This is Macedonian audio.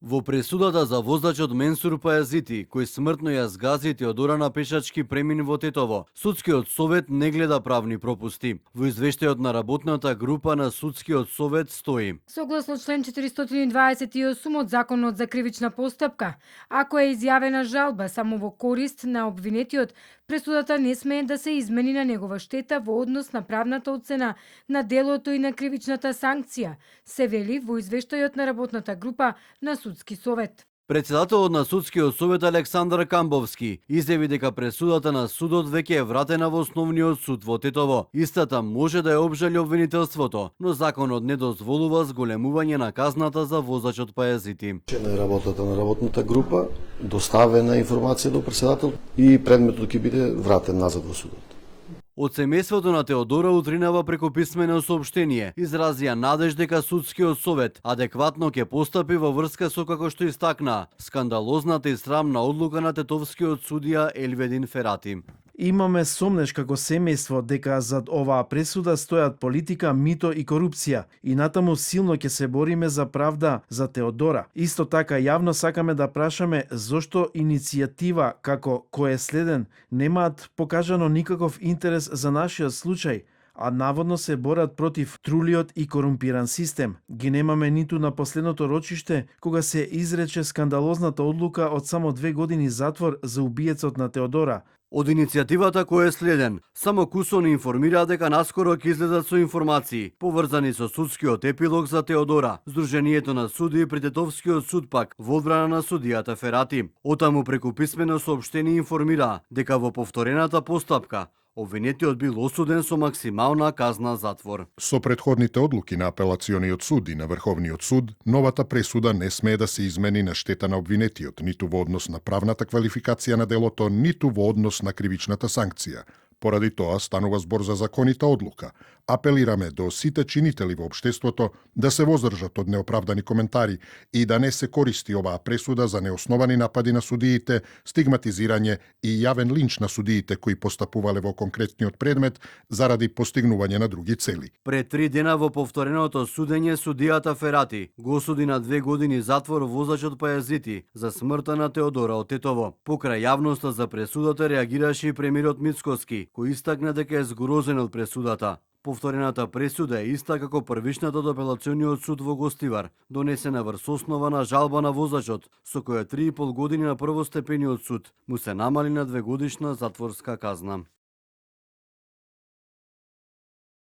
Во пресудата за возачот Менсур Пајазити, кој смртно ја згази Теодора на пешачки премин во Тетово, Судскиот совет не гледа правни пропусти. Во извештајот на работната група на Судскиот совет стои: Согласно член 428 од Законот за кривична постапка, ако е изјавена жалба само во корист на обвинетиот, пресудата не смее да се измени на негова штета во однос на правната оцена на делото и на кривичната санкција, се вели во извештајот на работната група на Судски совет. Председателот на Судскиот совет Александар Камбовски изјави дека пресудата на судот веќе е вратена во основниот суд во Тетово. Истата може да ја обжали обвинителството, но законот не дозволува зголемување на казната за возачот Пајазити. На работата на работната група доставена информација до председател и предметот ќе биде вратен назад во судот. Од семејството на Теодора утринава преку писмено соопштение изразија надеж дека Судскиот совет адекватно ќе постапи во врска со, како што истакна, скандалозната и срамна одлука на тетовскиот судија Елведин Ферати. Имаме сомнеш како семејство дека зад оваа пресуда стојат политика, мито и корупција и натаму силно ќе се бориме за правда за Теодора. Исто така јавно сакаме да прашаме зошто иницијатива како кој е следен немаат покажано никаков интерес за нашиот случај, а наводно се борат против трулиот и корумпиран систем. Ги немаме ниту на последното рочиште, кога се изрече скандалозната одлука од само 2 години затвор за убиецот на Теодора. Од иницијативата кој е следен, само Кусон информира дека наскоро ќе излезат со информации поврзани со судскиот епилог за Теодора, Сдруженијето на суди при Тетовскиот суд пак во одбрана на судијата Ферати. Отаму преку писмено соопштение информира дека во повторената постапка обвинетиот бил осуден со максимална казна затвор. Со претходните одлуки на апелациониот суд и на Врховниот суд, новата пресуда не смее да се измени на штета на обвинетиот, ниту во однос на правната квалификација на делото, ниту во однос на кривичната санкција. Поради тоа станува збор за законита одлука. Апелираме до сите чинители во општеството да се воздржат од неоправдани коментари и да не се користи оваа пресуда за неосновани напади на судиите, стигматизирање и јавен линч на судиите кои постапувале во конкретниот предмет заради постигнување на други цели. Пред 3 дена во повтореното судење судијата Ферати го осуди на 2 години затвор возачот Пајазити за смртта на Теодора од Тетово. Покрај јавноста за пресудата реагираше и премиерот Мицкоски, кој истакна дека е згрозен од пресудата. Повторената пресуда е иста како првишната од апелациониот суд во Гостивар, донесена врз основа на жалба на возачот, со која 3,5 години на првостепениот суд му се намали на 2 годишна затворска казна.